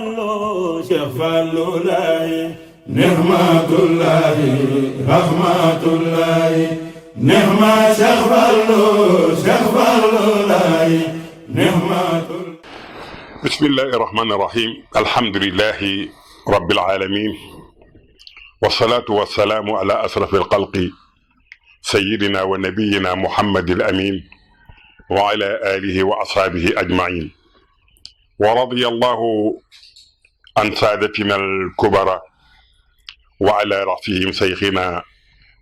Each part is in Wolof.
Fallu Cheikh Fallu laay nihmatullahi rahmatullahi nihma Cheikh Fallu laay nihmatullahi. Bismillahi rahmani rahim. Alhamdulillahi rabbil alamin wassalatu wassalamu ala asrafil xalqi sayyidina wa nabiyina Muhammadil amin wa ala alihi wa ashabihi ajmain wa radiyallahu an saadatina al-kubara wa ala rasihim saykhina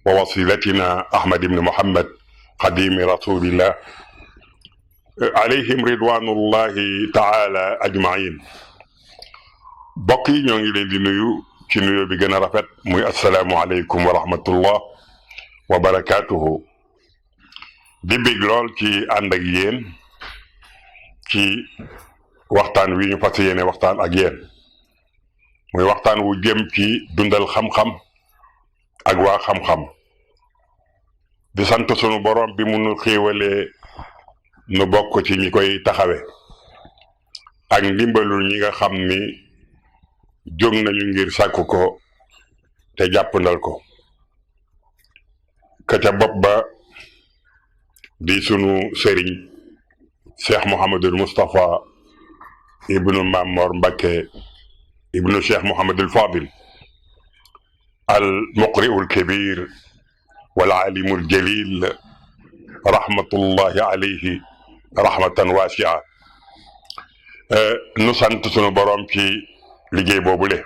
wa wasilatina Ahmad ibn Muhammad xadimi rasulillah alayhim ridwanullahi taala ajmain. Bokk yi ñoo ngi leen di nuyu ci nuyoo bi gën a rafet muy asalaamu aleykum wa rahmatullah wa barakaatuhu. di bég lool ci ànd ak yéen ci waxtaan wi ñu fas yéene waxtaan ak yéen muy waxtaan wu jëm ci dundal xam-xam ak waa xam-xam. di sant sunu borom bi mu nu xéewalee nu bokk ci ñi koy taxawe ak ndimbalul ñi nga xam ni jóg nañu ngir sàkku ko te jàppandal ko. ka ca bopp ba di sunu sëriñ Cheikh Mouhamadul Moustapha ibnu Mamor Mbakke ibnu Cheikh Mouhamadul Fadil al muqri'ul kabir wal alimul jalil rahmatullahi alayhi rahmatan waasi'a. nu sant sunu borom ci liggéey boobule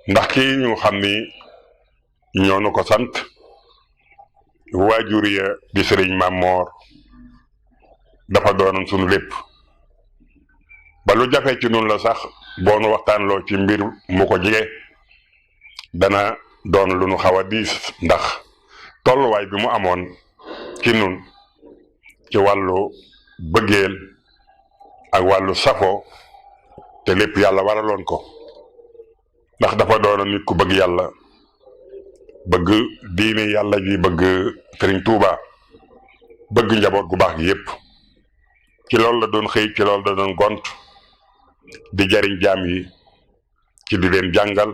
ndax kii ñu xam ni ñoo nu ko sant waajur ya di sëriñ Mamor dafa doonoon sunu lépp ba lu jafe ci nun la sax boo nu waxtaan loo ci mbir mu ko jege dana doon lu nu xaw a diis ndax tolluwaay bi mu amoon ci nun ci wàllu bëggeel ak wàllu safo te lépp yàlla waraloon ko ndax dafa doonoon nit ku bëgg yàlla bëgg diine yàlla ji bëgg Sëriñ Tuuba bëgg njaboot gu baax gi yépp ci loolu la doon xëy ci loolu la doon gont di jariñ jaam yi ci di leen jàngal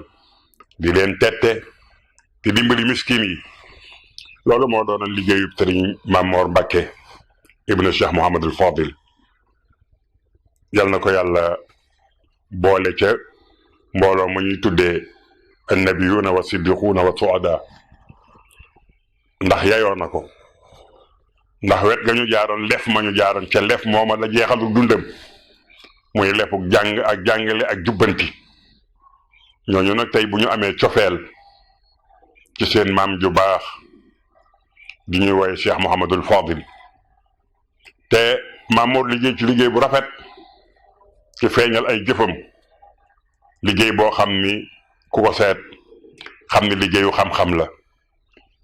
di leen tette di dimbali miskin yi. loolu moo doonoon liggéeyub Sëriñ Mamor Mbakke ibnu Cheikh Mouhamadul Fadil. yal na ko yàlla boole ca mbooloo mu ñuy tuddee annabiyuuna wa siddiquuna wa suada ndax yayoo na ko ndax wet ga ñu jaaroon lef ma ñu jaaroon ca lef mooma la jeexalu dundam muy lefuk jàng ak jàngale ak jubbanti. ñooñu nag tey bu ñu amee cofeel ci seen maam ju baax di ñuy woye Cheikh Mouhamadul Fadil te Mamour liggéey ci liggéey bu rafet ci feeñal ay jëfam liggéey boo xam ni ku ko seet xam ni liggéeyu xam-xam la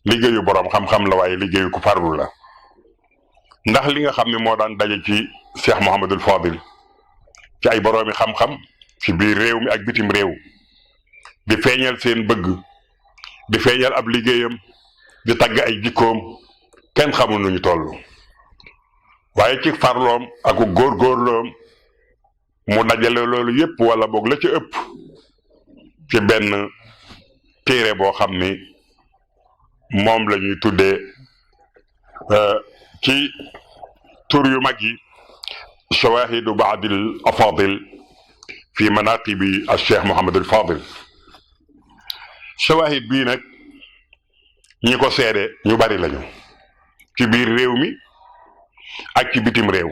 liggéeyu boroom xam-xam la waaye liggéeyu ku farlu la. ndax li nga xam ne moo daan daje ci Cheikh Mouhamadul Fadil ci ay boroomi xam-xam ci biir réew mi ak bitim réew di feeñal seen bëgg di feeñal ab liggéeyam di tagg ay jikkoom kenn xamul nuñu toll. waaye ci farloom ak góorgóorloom mu dajale loolu yépp wala boog la ci ëpp ci benn téere boo xam ni moom la ñuy tuddee ci tur yu mag yi shawahidu baadil afadil fi manaqibi al Cheikh Mouhamadul Fadil. shawahid bii nag ñi ko seede ñu bari lañu ci biir réew mi ak ci bitim réew.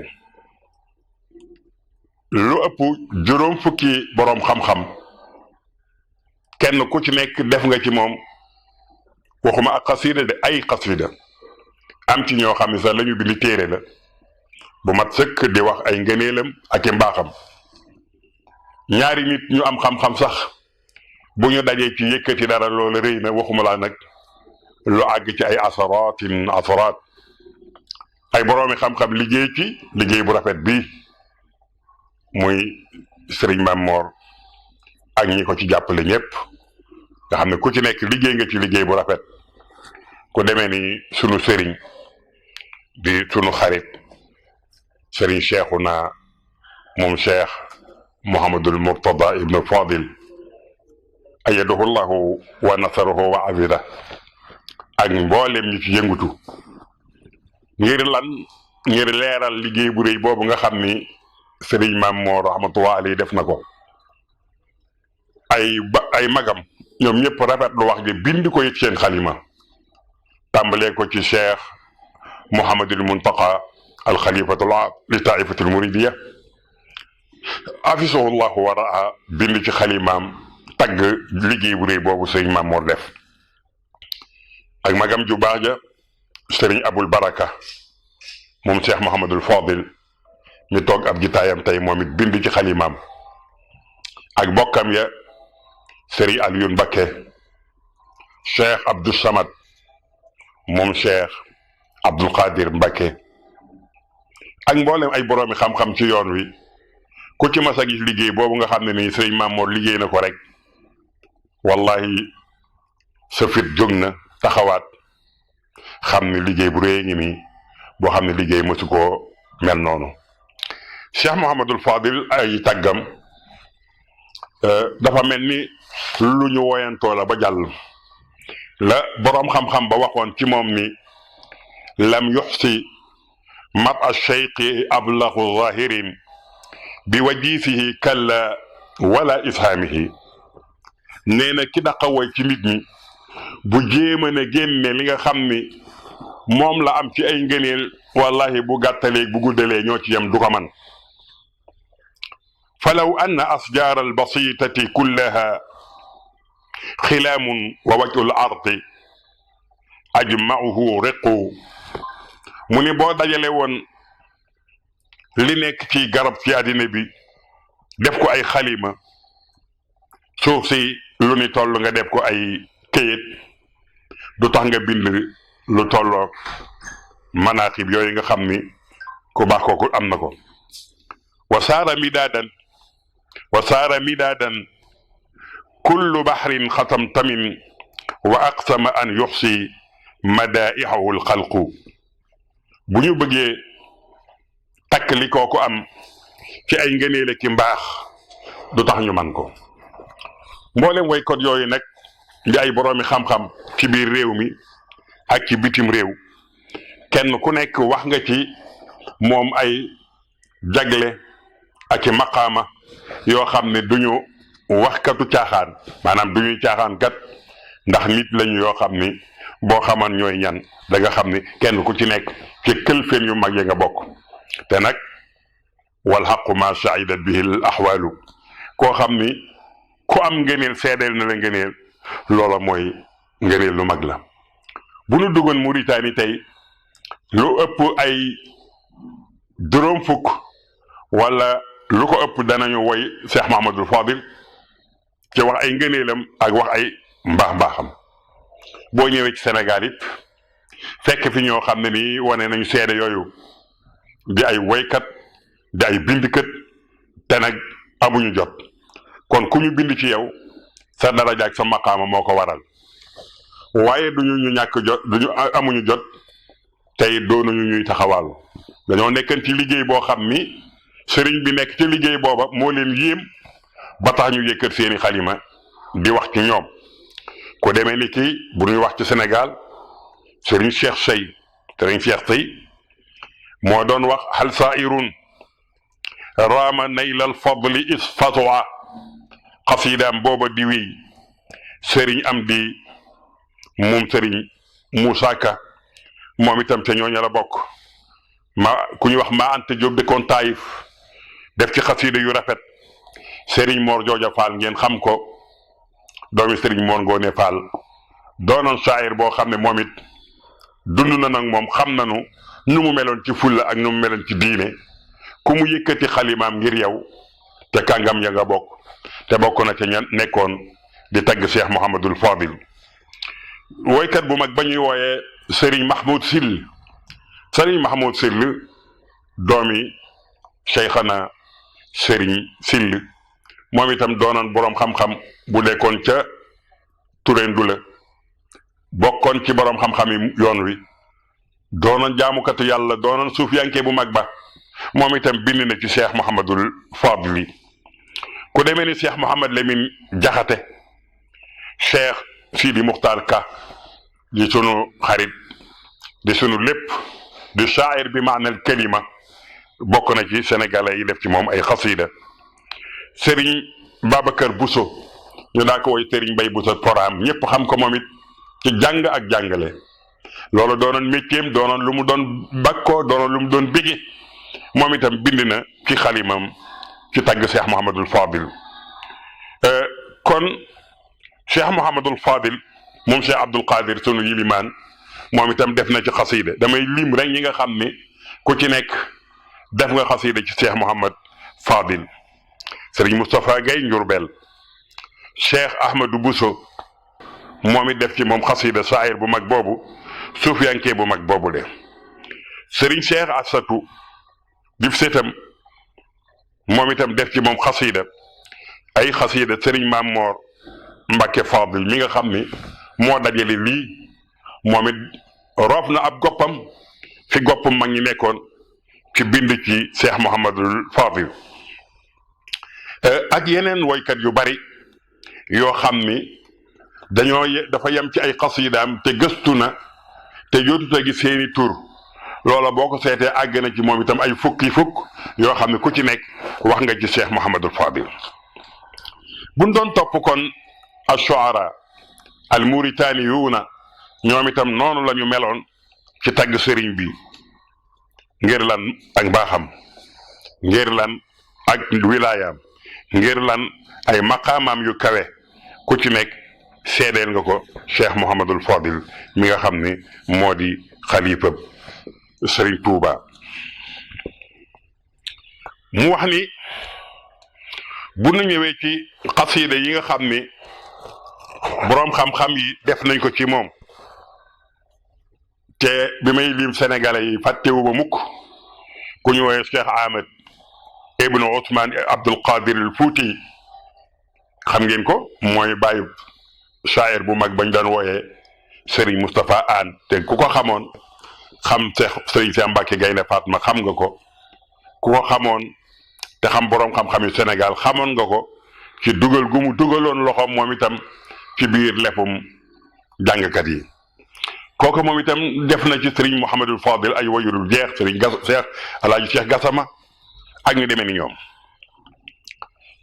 lu ëpp juróom fukki boroom xam-xam kenn ku ci nekk def nga ci moom waxuma ak xasida de ay xasida am ci ñoo xam ne sax lañu bindi téere la bu mat sëkk di wax ay ngëneelam ak i mbaaxam. ñaari nit ñu am xam-xam sax bu ñu dajee ci yëkkati dara loolu rëy na waxuma laa nag lu àgg ci ay asaraat ay boroomi xam-xam liggéey ci liggéey bu rafet bii muy Sëriñ Mamor ak ñi ko ci jàppale ñëpp nga xam ne ku ci nekk liggéey nga ci liggéey bu rafet. ku demee ni sunu sëriñ di sunu xarit Sëriñ Cheikhouna moom Cheikh Mouhamadul Mourtada ibnu Fadil ayadahu llahu wa nasarahu wa azida ak mboolem ñi ci yëngutu ngir lan ngir leeral liggéey bu rëy boobu nga xam ni sëriñ Maam Moor rahmatullah alayhi def na ko ay magam ñoom ñëpp rafet lu wax ji bind ko it seen xalima tàmbalee ko ci cheikh Mouhamadul Muntaqa al xalifatul aam li taifatul muridiya afisahu llahu wa raa bind ci xalimaam tagg liggéey bu rëy boobu sëriñ Maam Moor def ak magam ju baax ja sëriñ Abul Baraka moom cheikh Mouhamadul Fadil mi toog ab jitaayam tey moom it bind ci xalimaam ak bokkam ya sëriñ Aliyun Mbakke cheikh Abdou Samad moom cheikh Abdul Qadir Mbakke ak mboolem ay boroomi xam-xam ci yoon wi ku ci mas a gis liggéey boobu nga xam ne nii sëriñ Maam Moor liggéey na ko rek wallahi sa fit jóg na taxawaat xam ne liggéey bu rëy ngi nii boo xam ne liggéey mësu koo mel noonu cheikh Mouhamadul Fadil ay tàggam dafa mel ni lu ñu woyantoo la ba jàll la boroom xam-xam ba waxoon ci moom ni lam yuxsi mat a cheyqi ablahu zahirin bi wajiisihi kalla wala ishaamihi nee na ki daqa woy ci nit ñi bu jéema ne génne li nga xam ni moom la am ci ay ngëneel wallahi bu gàttalee bu guddalee ñoo ci yem du ko man falaw anna asjaar albasitati kullaha xilaamun wa wajhu l ardi ajmauhu riqu mu ni boo dajale woon li nekk ci garab ci àddina bi def ko ay xalima suuf si lu ni toll nga def ko ay këyit du tax nga bind lu tolloo manaqib yooyu nga xam ni ku baax kooku am na ko wa saara midaadan kullu baxrin xatam tamin wa aqsama an yuxsi madaihahu alxalqu bu ñu bëggee takk li kooku am ci ay ngëneele ki mbaax du tax ñu man ko mboolem waykat yooyu nag di ay boroomi xam-xam ci biir réew mi ak ci bitim réew kenn ku nekk wax nga ci moom ay jagle ak ci maqaama yoo xam ne duñu waxkatu caaxaan maanaam duñuy caaxaan kat ndax nit lañu yoo xam ni boo xaman ñooy ñan da nga xam ni kenn ku ci nekk ci këlfeen yu mag yi nga bokk te nag wal xaqu ma shahidat bihi al ahwalu koo xam ni ku am ngëneel seedeel na la ngëneel loola mooy ngëneel lu mag la bu nu duggoon Mauritanie tey lu ëpp ay juróom fukk wala lu ko ëpp danañu woy Cheikh Mouhamadul Fadil ci wax ay ngëneelam ak wax ay mbaax-mbaaxam boo ñëwee ci Sénégal it fekk fi ñoo xam ne nii wane nañu seede yooyu di ay woykat di ay bindkat te nag amuñu jot kon ku ñu bind ci yow sa daraja ak sa maqaama moo ko waral waaye ñu ñàkk jot amuñu jot tey doonuñu ñuy taxawal dañoo nekkan ci liggéey boo xam ni sëriñ bi nekk ci liggéey booba moo leen yéem ba tax ñu yëkkat seeni xalima di wax ci ñoom ku demee ni ki bu ñuy wax ci Sénégal sëriñ Cheikh Sey moo doon wax hal sairun raama naylal fadli is fatwa xasidaam booba di wéy sëriñ am di moom sëriñ Moussa Ka moom itam te ñooñu la bokk ku ñu wax ma Anta Diop dëkkoon Taïf def ci xasida yu rafet sëriñ Mor Jooja Fall ngeen xam ko doomi sëriñ Mor Ngoone Fall doonoon saayir boo xam ne moom it dund na nag moom xam nanu nu mu meloon ci fulla ak nu mu meloon ci diine ku mu yëkkati xalimaam ngir yow te kàngam ya nga bokk te bokk na ca ña nekkoon di tagg Cheikh Mouhamadul Fadil woykat bu mag ba ñuy wooyee Serigne Mahmoud Sill doomi Cheikhana Serigne Sill moom itam doonoon boroom xam-xam bu nekkoon ca Touré Ndula bokkoon ci boroom xam-xam yi yoon wi doonoon jaamukatu yàlla doonoon suufiyanke bu mag ba moom itam bind na ci Cheikh Mouhamadul Fadili ku demee ni Cheikh Mouhamad Lamine Jaxate Cheikh Sidi Muxtaar Ka di sunu xarit di sunu lépp di shaa'ir bi maanal kalima bokk na ci sénégalais yi def ci moom ay xasida Serigne Babacar Bousso ñu daa ko woy Serigne Bay Bousso Poraam ñëpp xam ko moom it ci jàng ak jàngale loolu doonoon métier doonoon lu mu doon bakkoo doonoon lu mu doon bége moom itam bind na ci xalimam ci tagg Cheikh Mouhamadul Fadil kon Cheikh Mouhamadul Fadil moom Cheikh Abdul Qadir sunu yilimaan moom itam def na ci xasida damay lim rek ñi nga xam ne ku ci nekk def nga xasida ci Cheikh Mouhamad Fadil Serigne Moustapha Gaye Njurbel Cheikh Ahmadou Bousso moom it def ci moom xasida saayir bu mag boobu suufiyanke bu mag boobu de Serigne Cheikh Assatou dif setam moom itam def ci moom xasida ay xasida Serigne Mam Mor Mbacke Fadil mi nga xam ni moo dajale lii moom it roof na ab goppam fi goppam mag ñi nekkoon ci bind ci Cheikh Mouhamadul Fadil ak yeneen woykat yu bari yoo xam ni dafa yem ci ay xasidaam te gëstu na te jotuta gi seeni tur loola boo ko seetee àgg na ci moom itam ay fukki fukk yoo xam ne ku ci nekk wax nga ci Cheikh Mouhamadul Fadil buñ doon topp kon ashuara al mauritaniyuuna ñoom itam noonu la ñu meloon ci tagg sëriñ bi ngir lan ak mbaaxam ngir lan ak wilaayaam ngir lan ay maqaamaam yu kawe ku ci nekk seedeel nga ko Cheikh Mouhamadul Fadil mi nga xam ne moo di xalifa Sëriñ Tuuba mu wax ni bu nu ñëwee ci xasiida yi nga xam ni boroom xam-xam yi def nañ ko ci moom te bi may lim sénégalais yi fàttewu ba mukk ku ñu woowee Cheikh Ahmed ibnu Ousmane Abdul Qadir al Fouti xam ngeen ko mooy bàyyi shaayir bu mag bañ daan wooyee Serigne Moustapha Anne te ku ko xamoon xam Serigne Cheikh Mbacke Gaynde Fatma xam nga ko ku ko xamoon te xam boroom xam-xam yu Sénégal xamoon nga ko ci dugal gu mu dugaloon loxoom moom itam ci biir lefum jàngkat yi kooku moom itam def na ci Serigne Mouhamadul Fadil ay wayurul jeex Serigne Cheikh Alaaji Cheikh Gassama ak ñu demee ni ñoom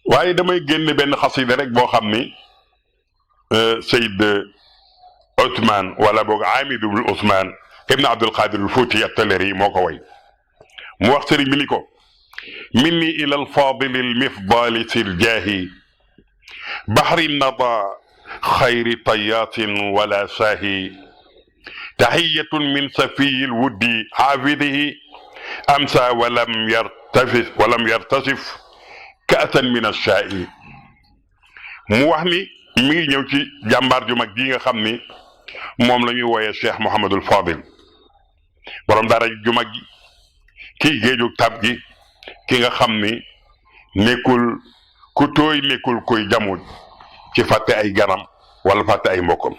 waaye damay génn benn xasida rek boo xam ni Seyd Ousmane wala boog Amidou Ousmane ibn Abdul Qadir al Fouti at-Taleri moo ko way mu wax sëriñ bi ni ko minni ila al-Fadil al-mifdali sil jaahi bahri nada xayri tayatin wala saahi taxiyatun min safiyi lwuddi xaafidihi amsa walam yartasif kaasan min ashaa'i mu wax ni mi ngi ñëw ci jàmbaar ju mag ji nga xam ni moom la ñuy wooyee Cheikh Mouhamadul Fadil borom dara ju mag gi kii géeju tab gi ki nga xam ni nekkul ku tooy nekkul kuy jamuj ci fàtte ay ganam wala fàtte ay mbokkam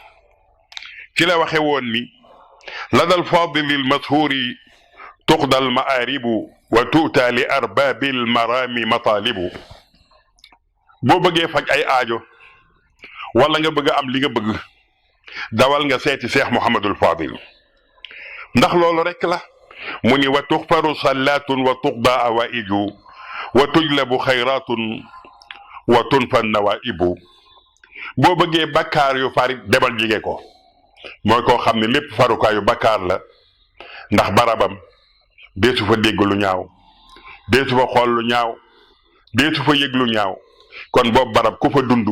ci la waxe woon ni ladal fadilil mashuuri tuxdal maaribu wa tuuta li arbaabil marami matalibu boo bëggee faj ay aajo wala nga bëgg am li nga bëgg dawal nga seeti Cheikh Mouhamadul Fadil ndax loolu rek la mu ni wa tuxfaru sallaatun wa tuqda awaiju wa tujlabu xayratun wa tunfa nawaibu boo bëggee bakkaar yu fari demal jige ko mooy koo xam ne lépp farukaayu bakkaar la ndax barabam deesu fa dégg lu ñaaw deesu fa xool lu ñaaw deesu fa yëg lu ñaaw kon boobu barab ku fa dund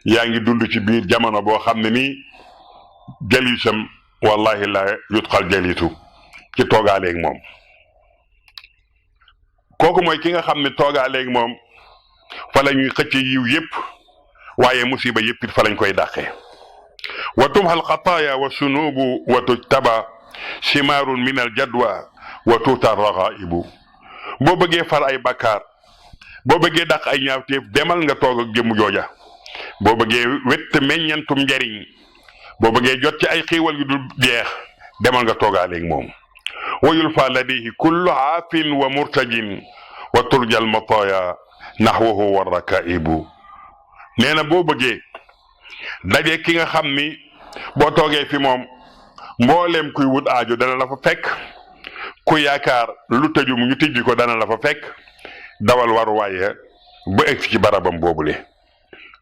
yaa ngi dund ci biir jamono boo xam ne nii jaliisam wallahi la yutqal jaliisu ci toogaaleeg moom kooku mooy ki nga xam ne toogaaleeg moom fa la ñuy xëcc yiw yépp waaye musiba yépp it fa lañ koy dàqee wa tumhal xataaya wa sunubu wa tujtaba simaarun min al jadwa wa tuutar raxaibu boo bëggee far ay bakkaar boo bëggee dàq ay ñaawteef demal nga toog ak jëmu jooja boo bëggee wett meññantum njariñ boo bëggee jot ci ay xiiwal yu dul jeex demal nga toogaaleeg moom wayul fa ladayhi kullu aafin wa murtajin wa turjal mataaya naxwahu wa rakaibu nee na boo bëggee daje ki nga xam ni boo toogee fi moom mbooleem kuy wut aajo dana la fa fekk ku yaakaar lu tëju mu ñu tijji ko dana la fa fekk dawal waru waaye ba egg ci barabam boobule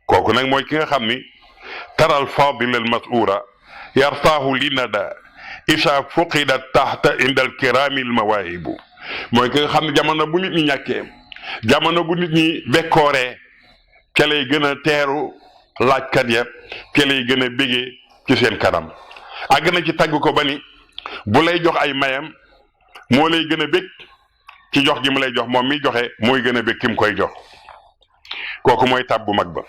kooku nag mooy ki nga xam ni taral fadil al mas'ura yartaahu li nada isa fuqida taxta inda al kirami al mawaahibu mooy ki nga xam ne jamono bu nit ñi ñàkkee jamono bu nit ñi bekkooree ca lay gën a teeru laajkat ya ca lay gën a bégee ci seen kanam àgg na ci tagg ko ba ni bu lay jox ay mayam moo lay gën a bég ci jox gi mu lay jox moom mi joxe mooy gën a bég ki mu koy jox kooku mooy tab bu mag ba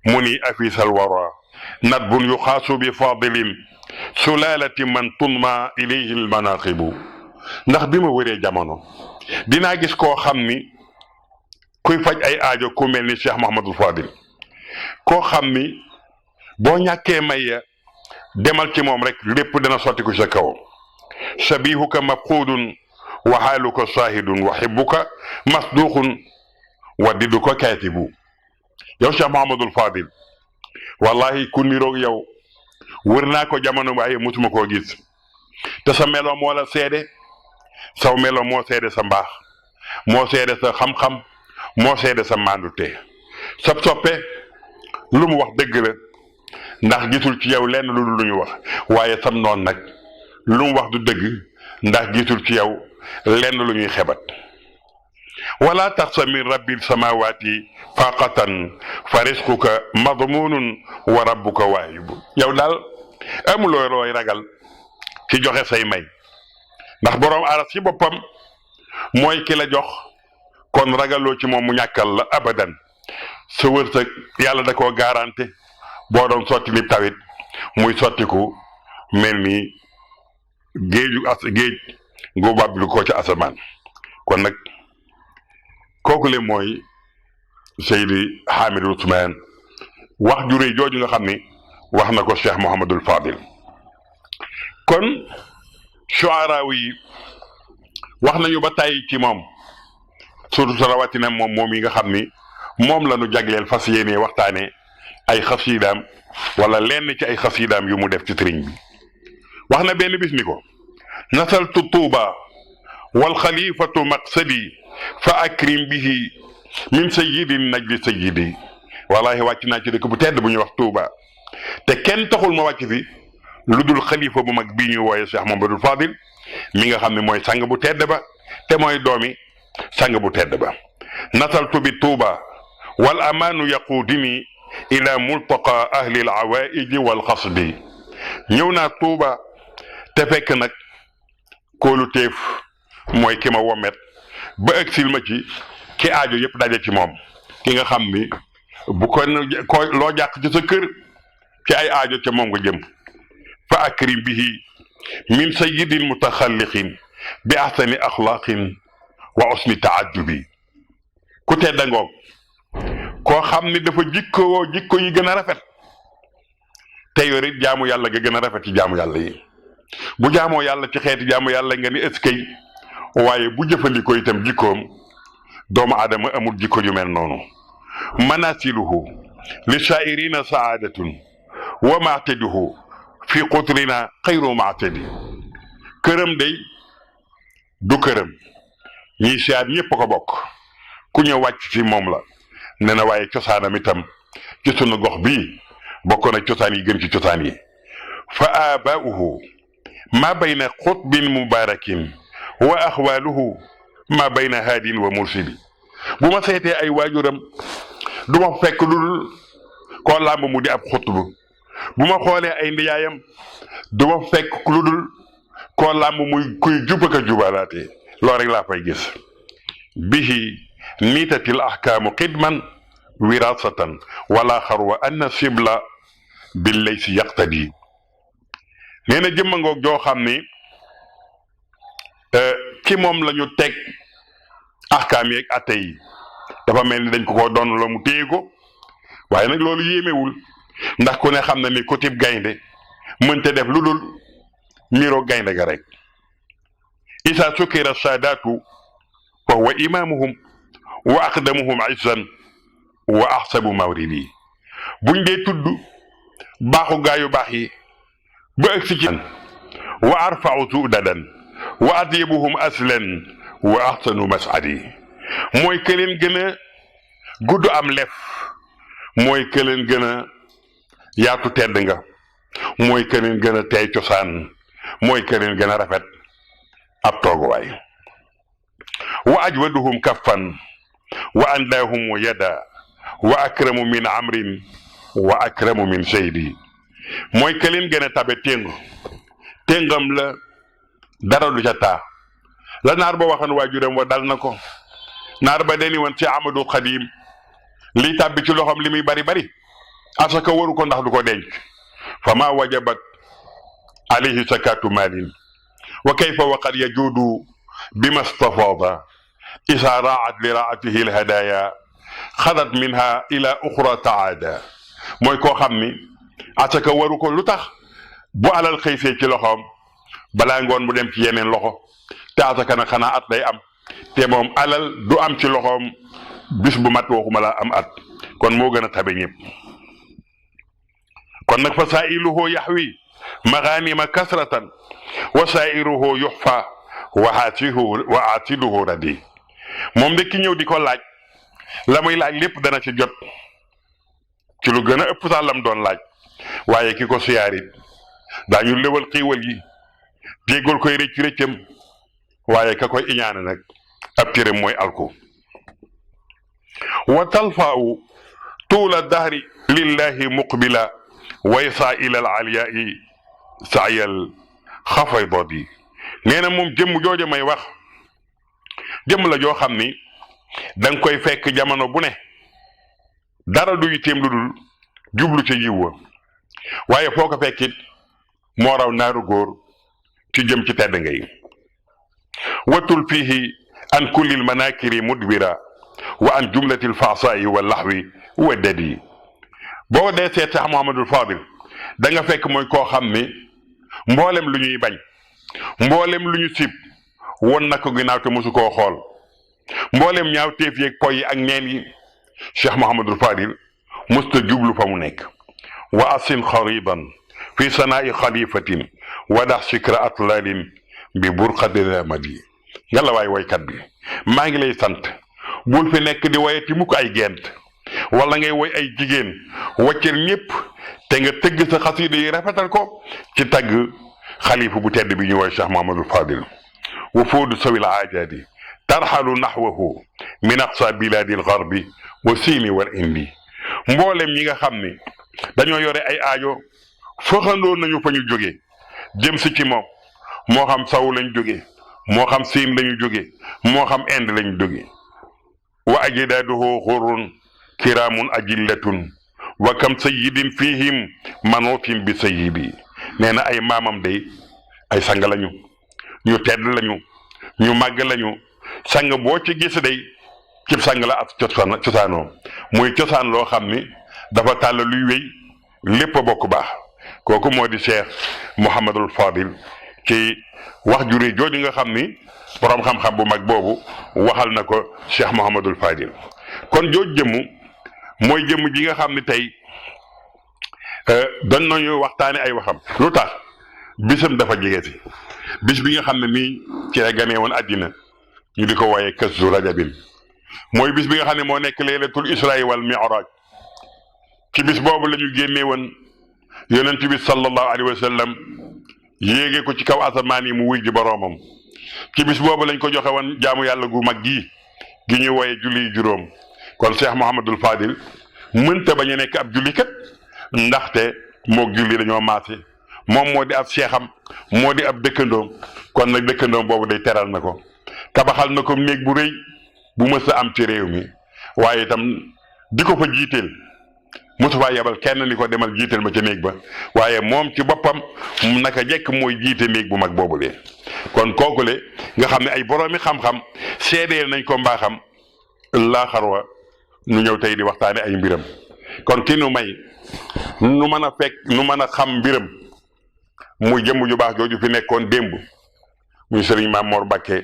mu ni afisal wara nadbun yuxaasu bi fadilin sulalati man tunma ilayhi al manaqibu ndax bi ma wëree jamono dinaa gis koo xam ni kuy faj ay aajo ku mel ni Cheikh Mouhamadul Fadil koo xam ni boo ñàkkee may demal ci moom rek lépp dana sottiku sa kawam shabihuka mafqudun wa xaaluka shahidun wa xibbuka masduqun wa didduka kaatibu yow Cheikh Mouhamadul Fadil wallahi ku niroog yow wër naa ko jamono waaye musuma koo gis te sa melo moo la seede saw melo moo seede sa mbaax moo seede sa xam-xam moo seede sa mandute sa soppe lu mu wax dëgg la ndax gisul ci yow lenn lu ñu wax waaye sam noon nag lu mu wax du dëgg ndax gisul ci yow lenn lu ñuy xebat wala taxsa min rabbil samawati faqatan fa risquka madmunun wa rabbuka waahibu yow daal amuloo looy ragal ci joxe say may ndax boroom aras ci boppam mooy ki la jox kon ragaloo ci moom mu ñàkkal la abadan sa wërsëg yàlla da koo garanté boo doon sotti ni tawit muy sottiku mel ni géej gu bàbbilu ko ci asamaan kon nag kooku le mooy Seydi Hamid Ousmane wax ju rëy jooju nga xam ni wax na ko Cheikh Mouhamadul Fadil kon shuaraaw yi wax nañu ba tàyyi ci moom surtout rawatina moom yi nga xam ni moom la ñu jagleel fas yéene waxtaane ay xasiidaam wala lenn ci ay xasiidaam yu mu def ci sëriñ bi wax na benn bis ni ko nasaltu tuuba wal xalifatu maqsadi fa akrim bihi min sayyidin najli sayyidi wallahi wàcc naa ci dëkk bu tedd bu ñuy wax Tuuba te kenn taxul ma wàcc fi lu dul xalifa bu mag bii ñuy wooye Cheikh Mouhamadul Fadil mi nga xam ne mooy sang bu tedd ba te mooy doomi sang bu tedd ba nasaltu bi Tuuba wal amaanu yaquudini ila multaqa ahli al awaiji wal xasdi ñëw naa Tuuba te fekk nag kóolu téef mooy ki ma womet ba ëgsil ma ci ki aajo yëpp daje ci moom ki nga xam ni bu ko loo jàq ci sa kër ci ay aajo ca moom nga jëm fa akrim bihi min sayyidin mutaxalliqin bi ahsani axlaqin wa usni taaddubi ku tedda ngoog koo xam ni dafa jikko yi gën a rafet te yorit jaamu yàlla ga gën a rafet ci jaamu yàlla yi bu jaamoo yàlla ci xeeti jaamu yàlla nga ni eskay waaye bu jëfandikoo itam jikkoom doomu aadama amul jikko ju mel noonu manasiluhu li shaa'irina saadatun wa maataduhu fi qutrina xayru maatadi këram day du këram ñiy siyaat ñépp ko bokk ku ñëw wàcc ci moom la ne na waaye cosaanam itam ci sunu gox bii bokk na cosaan yi gën ci cosaan yi fa abaauhu ma bayna xutbin mubarakin wa axwaaluhu ma bayna haadin wa mursidi bu ma seetee ay waajuram du ma fekk lu dul koo làmb mu di ab xutbu bu ma xoolee ay ndiyaayam du ma fekk lu dul koo làmb muy kuy jubaka jubalaate loolu rek laa fay gis bihi niitatil ahkaamu xidman wirasatan wala xarwa anna sibla billay si yaqtadi nee na jëmma ngoog joo xam ni ci moom la ñu teg ahkaam yeeg atte yi dafa mel ni dañ ko doon la mu téye ko waaye nag loolu yéemewul ndax ku ne xam na ni ko tib gaynde mënte def lu dul niroo gaynde ga rek isa sukira saadaatu fa huwa imaamuhum wa aqdamuhum izzan wa ahsabu mawridi buñ dee tudd baaxu gaa yu baax yi ba ëgsi ci wa arfau sudadan wa atyabuhum aslan wa ahsanu masadi mooy ke leen gën a gudd am lef mooy ke leen gën a yaatu tedd nga mooy ke leen gën a teey cosaan mooy ke leen gën a rafet ab tooguwaay wa ajwaduhum kaffan wa andaahum yada wa akramu min amrin wa akramu min seydi mooy ke leen gën a tabe téngam la dara du ca taa la naar ba waxoon waajuram wa dal na ko naar ba deni woon ci Amadou Xadim liy tàbbi ci loxoom li muy bari bari asaka waru ko ndax du ko denc fa ma wajabat alayhi zakatu malin wa kayfa waqad yajudu bima stafada isa raat li raatihi alhadaya xadat minha ila uxra taada mooy koo xam ni asaka waru ko lu tax bu alal xëysee ci loxoom balaa ngoon mu dem ci yeneen loxo te asaka nag xanaa at day am te moom alal du am ci loxoom bis bu mat waxuma la am at kon moo gën a tabe ñëpp kon nag fa saa'iluhu yaxwi maganima kasratan wa saa'iruhu yuxfa wa aatiduhu radi moom de ki ñëw di ko laaj la muy laaj lépp dana ci jot ci lu gën a ëpp sax lam doon laaj waaye ki ko siyaarit daañu lewal xiiwal yi jéggul koy rëcc rëccam waaye ka koy iñaane nag ab cëram mooy alku wa talfa'u tuula dahri lillahi muqbila waysa ila al aliyai saayal xafaydodi nee na moom jëmm jooju may wax jëmm la joo xam ni danga koy fekk jamono bu ne dara du yitteem lu dul jublu ca yiw wa waaye foo ko fekkit moo raw naaru góor ci jëm ci tedd ngay watul fiihi an kulli lmanakiri mudbira wa an jumlati lfaasaayi wa laxwi wa dadi boo dee seet Cheikh Mouhamadul Fadil da nga fekk mooy koo xam ni mboolem lu ñuy bañ mboolem lu ñu sib won na ko ginnaaw te mosu koo xool mboolem ñaaw téef yeeg poy yi ak neen yi Cheikh Mouhamadul Fadil musta jublu fa mu nekk wa asin xariban fi sanaa'i xalifatin wa dax sikra atlalin bi burqati ramadi nga la waay woykat bi maa ngi lay sant bul fi nekk di woyati mukk ay gent wala ngay woy ay jigéen waccal ñëpp te nga tëgg sa xasida yi rafetal ko ci tagg xalifa bu tedd bi ñu woy Cheikh Mouhamadul Fadil wa foodu sawil aajadi tarxalu naxwahu min aqsa biladi algarbi wa siini wal indi mboolem ñi nga xam ni dañoo yore ay aajo fëxandoo nañu fa ñu jóge jëm si ci moom moo xam saw lañ jóge moo xam siin lañu jóge moo xam inde lañu jóge wa ajdaaduhu xurrun kiraamun ajillatun wa kam sayidin fihim manuutin bi sayidi nee na ay maamam day ay sang lañu ñu tedd lañu ñu màgg lañu sang boo ci gis day cib sang la ak cosaanoo muy cosaan loo xam ni dafa tàll luy wéy lépp a bokk baax kooku moo di Cheikh Mouhamadul Fadil ci wax jure jooju nga xam ni borom xam-xam bu mag boobu waxal na ko Cheikh Mouhamadul Fadil kon jooju jëmm mooy jëmm ji nga xam ni tey doon nañu waxtaane ay waxam lu tax bisam dafa jege si bis bi nga xam ne nii ci la ganee woon àddina ñu di ko wooyee Kazu Rajabin mooy bis bi nga xam ne moo nekk laylatul Israa wal Mi'raaj ci bis boobu la ñu génnee woon yonent bi sallallahu alayhi wa sallam yéege ko ci kaw asamaan yi mu wuy ji boroomam ci bis boobu lañ ko joxe woon jaamu yàlla gu mag gi ñuy wooyee julli juróom kon Cheikh Mouhamadul Fadil mënta bañ a nekk ab jullikat ndaxte moog julli dañoo maase moom moo di ab seexam moo di ab dëkkandoom kon nag dëkkandoom boobu day teral na ko tabaxal na ko néeg bu rëy bu mës a am ci réew mi waaye itam di ko fa jiiteel mosu faa yebal kenn ni ko demal jiiteel ma ca néeg ba waaye moom ci boppam naka jekk mooy jiite néeg bu mag boobu le kon kookule nga xam ne ay boroomi xam-xam seedeel nañ ko mbaaxam laa xarwa nu ñëw tey di waxtaane ay mbiram kon ki nu may nu mën a fekk nu mën a xam mbiram muy jëmm ju baax jooju fi nekkoon démb muy sëriñ Maam Mor Mbàkke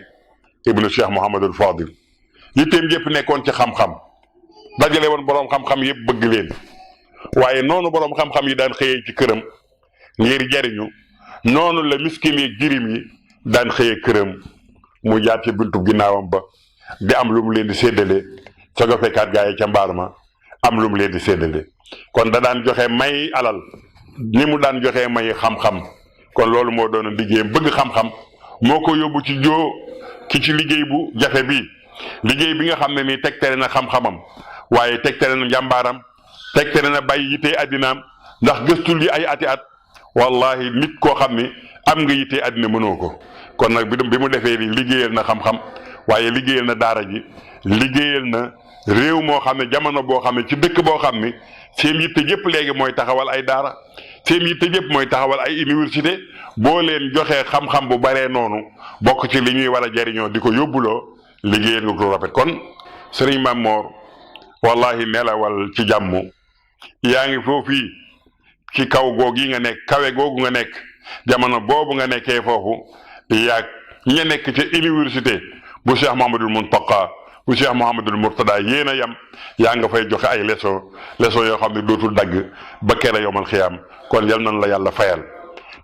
ibnu Cheikh Mouhamadul Fadil yitteem yëpp nekkoon ci xam-xam dajale woon boroom xam-xam yëpp bëgg leen waaye noonu boroom xam-xam yi daan xëyee ci këram ngir jariñu noonu la miskin yi jirim yi daan xëyee këram mu jaar ci buntu ginnaawam ba di am lu mu leen di séddale soo ko fekkaat gaa yi ca mbaar ma am lu mu leen di séddale kon da daan joxe may alal ni mu daan joxe may xam-xam kon loolu moo doon liggéeyam bëgg xam-xam moo ko yóbbu ci ci liggéey bu jafe bii liggéey bi nga xam ne nii tegtale na xam-xamam waaye tegtale na njàmbaaram tegtale na bàyyi yittee addinaam ndax gëstul yi ay ati at wallahi nit koo xam ni am nga yittee addina mënoo ko kon nag bi mu defee li liggéeyal na xam-xam waaye liggéeyal na daara ji liggéeyal na réew moo xam ne jamono boo xam ne ci dëkk boo xam ni seen yitte yëpp léegi mooy taxawal ay daara seen yitte yëpp mooy taxawal ay université boo leen joxee xam-xam bu baree noonu bokk ci li ñuy war a jariñoo di ko yóbbuloo liggéeyal nga ko rafet kon sëriñ Mame Mor wallahi nelawal ci jàmm yaa ngi foofii ci kaw googu yi nga nekk kawe googu nga nekk jamono boobu nga nekkee foofu yaag ña nekk ci université bu Cheikh Mouhamadoul Mountakha bu Cheikh Mouhamadoul Mourtada yéen a yam yaa nga fay joxe ay leçon yoo xam ne dootul dagg ba kere yomal xiyaam kon yal nañ la yàlla fayal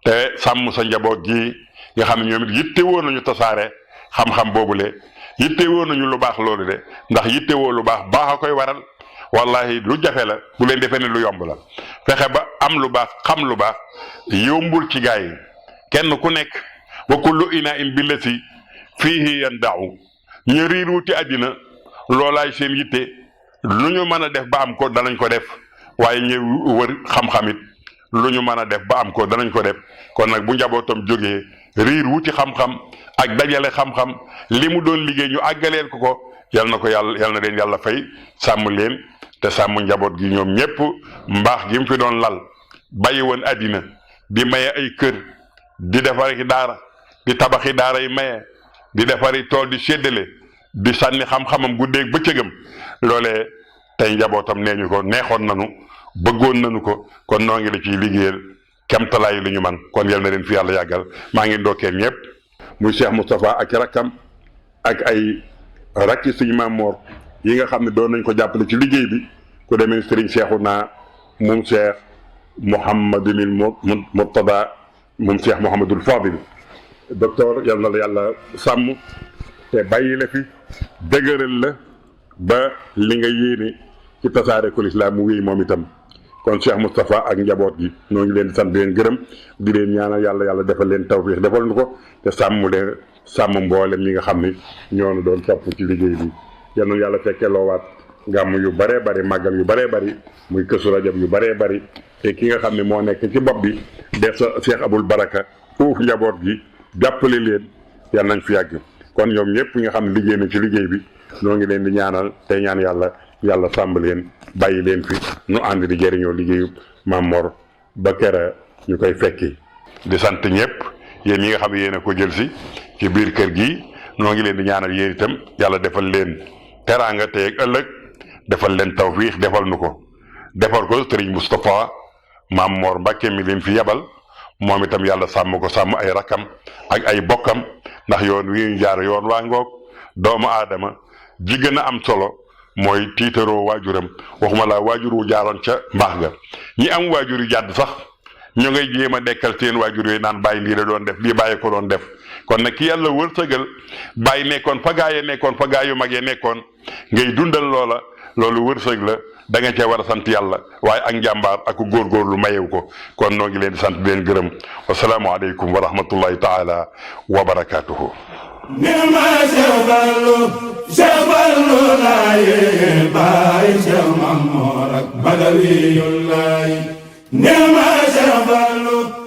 te sàmm sa njaboot gi nga xam ne ñoom it yitte woon nañu tasaare xam-xam boobule yitte woon nañu lu baax loolu de ndax yitte woo lu baax baax a koy waral wallahi lu jafe la bu leen defee ne lu yomb la fexe ba am lu baax xam lu baax yombul ci gaa yi kenn ku nekk wa kullu ina in billati fiihi yanda'u ñu riir wuti àddina loolaay seen yitte lu ñu mën a def ba am ko danañ ko def waaye ñu wër xam-xam it lu ñu mën a def ba am ko danañ ko def kon nag bu njabootam jógee riir wuti xam-xam ak dajale xam-xam li mu doon liggéey ñu àggaleel ko yal na ko yal na leen yàlla fay sàmm leen te sàmm njaboot gi ñoom ñépp mbaax gi mu fi doon lal bàyyi woon àddina di maye ay kër di defari daara di tabaxi daara yi maye di defari tool di séddale di sànni xam-xamam guddeeg bëccëgam loolee tey njabootam nee ñu ko neexoon nanu bëggoon nanu ko kon noo ngi la ciy liggéeyal kemtalaayu li ñu man kon yal na leen fi yàlla yàggal maa ngi ndokkeel ñëpp muy Cheikh Moustapha ak rakkam ak ay rakki suñu Mame Mor yi nga xam ne doon nañ ko jàppale ci liggéey bi ku demee Serigne Cheikhouna moom Cheikh Mouhamadoul Mourtada moom Cheikh Mouhamadoul Fadil docteur yal na la yàlla sàmm te bàyyi la fi dëgëral la ba li nga yéene ci tasaare ko lislaam mu wéy moom itam kon Cheikh Moustapha ak njaboot gi ñoo ngi leen di sant di leen gërëm di leen ñaanal yàlla defal leen tawfiix defal nu ko te sàmm mboolem ñi nga xam ni ñoo nu doon topp ci liggéey bi yal na yàlla fekkee loowaat gàmm yu baree bari màggal yu baree bari muy kësu rajab yu baree bari te ki nga xam ne moo nekk ci bopp bi def sa Cheikh Aboul Baraka foofu njaboot gi jàppale leen yal nañ fi yàgg kon ñoom ñëpp ñi nga xam ne liggéey na ci liggéey bi ñoo ngi leen di ñaanal tey ñaan yàlla sàmb leen bàyyi leen fi nu ànd di jëriñoo liggéeyu Mame Mor ba kera ñu koy fekki di sant ñëpp yéen ñi nga xam ne yéen a ko jël si ci biir kër gi noo ngi leen di ñaanal yéen itam yàlla defal leen teraanga tey ak ëllëg defal leen tawfiix defal nu ko defal ko Serigne Moustapha Mame Mor Mbacke mi leen fi yebal moom itam yàlla sàmm ko sàmm ay rakkam ak ay bokkam ndax yoon wi ñu jaar yoon waa ngoog doomu aadama ji gën a am solo mooy tiitaroo waajuram waxuma laa waajur wu jaaroon ca mbaax ga ñi am waajur yu jàdd sax ñu ngay jéem a dekkal seen waajur yooyu naan bàyyi lii la doon def lii bàyyi ko doon def kon nag ki yàlla wërsëgal bàyyi nekkoon fa gaa ya nekkoon fa gaa yu mag ya nekkoon ngay dundal loola loolu wërsëg la da nga cee war a sant yàlla waaye ak njàmbaar ak góorgóorlu mayew ko kon noo ngi leen di sant di leen gërëm wasalaamu aleykum wa rahmatullahi taala wa barakaatuhu. Nirma Cheikh Fallou Laye baay Cheikh Mame Mor ak Badawiyul Laye Nirma Cheikh Fallou